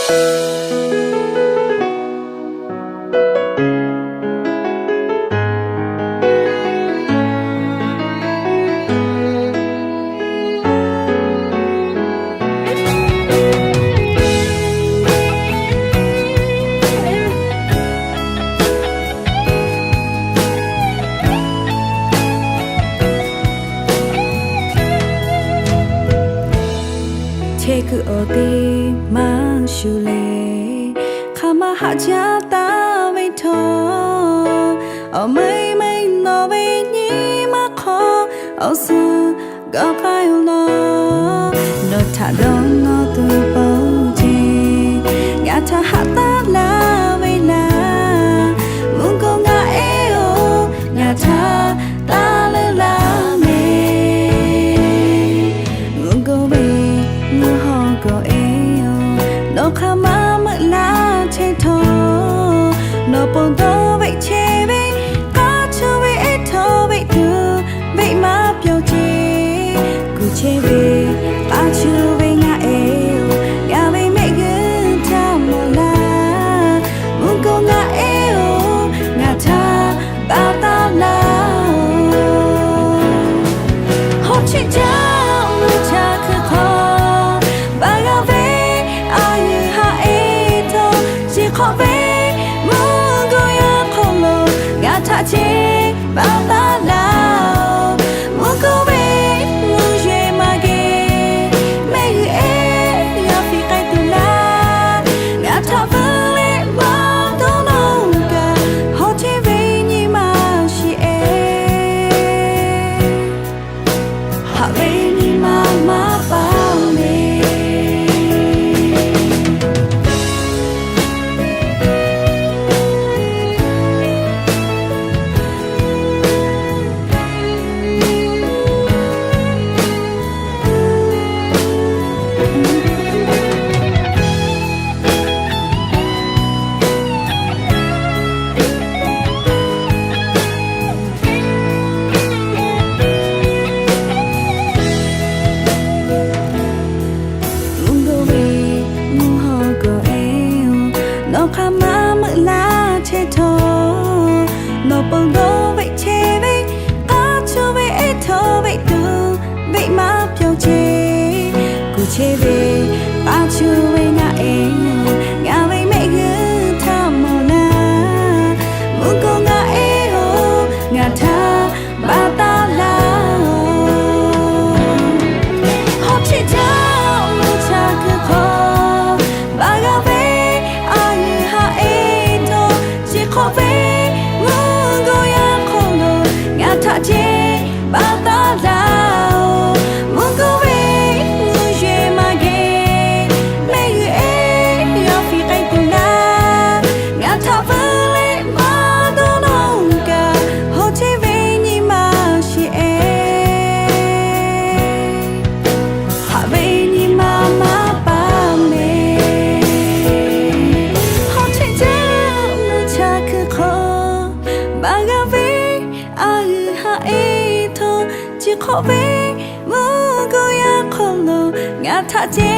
Chehˇ kuiˬ awˬ te maˇ shuˍ leh, hk'aˬ ma haꞈ jaˇ taˍ ve htawˇ, awˬ meuˇ meuˇ nawˬ ve nyi ma hk'aw awˬ suhˍ g'awˬ k'ai-oˬ law. Nawˬ htaꞈ dawˇ nawˇ tuˬ pon ce, ngaˬ htaꞈ haꞈ taˉ laˇ ve laˬ. Mvuhˇ g'uˇ ngaˬ e-oˬ, ngaˬ htaꞈ taˇ leuˉ laˇ mehˍ. Mvuhˇ g'uˇ ve mvuhˇ hawˉ g'awˬ e-oˬ, nawˬ hk'aˬ ma meuꞈ laˇ chehˇ htawˇ, nawˬ ponˬ dawˇ ve chehˇ ve, k'aˇ chu ve ehˉ htawˇ ve tuˬ, veˆ maˇ pyawˬ ce. Kuˬ chehˇ ve k'aˇ chu ve ngaˬ e-oˬ, ngaˬ ve mehˆ g'uˇ htaꞈ mawˬ laˇ. Mvuhˇ g'uˇ ngaˬ e-oˬ, ngaˬ htaꞈ baˬ taˉ laˇ-oˬ. Hawˉ cheˆ jaˇ mvuhˇ cha hkui hk'aw, baˬ g'a ve a yehˬ haꞈ e htawˇ, chi hk'awꞈ ve mvuhˇ g'uˇ yaˇ hk'aw lo ngaˬ htaꞈ ce baˬ taˉ laˇ-oˬ. Mvuhˇ g'uˇ ve mvuhˇ yeˬ maˇ geh, mehˆ g'uˇ ehˉ g'a fiˍ k'ai tuˬ laˇ. Ngaˬ htaꞈ veuꞈ leh maˇ dawˇ nawˇ kaꞈ, hawˉ cheˆ ve nyi ma shiˍ e, haꞈ ve nyi ma maˇ paˍ mehˍ. Mvuhˇ g'uˇ ve mvuhˇ hawˉ g'awˬ e-oˬ, nawˬ hk'aˬ ma meuꞈ laˇ chehˇ htawˇ, nawˬ ponˬ dawˇ ve chehˇ ve, k'aˇ chu ve ehˉ htawˇ ve tuˬ, veˆ maˇ pyawˬ ce. Kuˬ chehˇ ve k'aˇ chu ve ngaˬ e-oˬ, ngaˬ ve mehˆ g'uˇ htaꞈ mawˬ laˇ. Mvuhˇ g'uˇ ngaˬ e-oˬ, ngaˬ htaꞈ baˬ taˉ laˇ-oˬ. Hawˉ cheˆ jaˇ mvuhˇ cha hkui hk'aw, baˬ g'a ve a yehˬ haꞈ e htawˇ, chi hk'awꞈ ve mvuhˇ g'uˇ yaˇ hk'aw lo ngaˬ htaꞈ ce baˬ taˉ laˇ-oˬ. Mvuhˇ g'uˇ ve mvuhˇ yeˬ maˇ geh, mehˆ g'uˇ ehˉ g'a fiˍ k'ai tuˬ laˇ. Ngaˬ htaꞈ veuꞈ leh maˇ dawˇ nawˇ kaꞈ, hawˉ cheˆ ve nyi ma shiˍ e, haꞈ ve nyi ma maˇ paˍ mehˍ. Hawˉ cheˆ jaˇ mvuhˇ cha hkui hk'aw, baˬ g'a ve a yehˬ haꞈ e htawˇ, chi hk'awꞈ ve mvuhˇ g'uˇ yaˇ hk'aw lo ngaˬ htaꞈ ce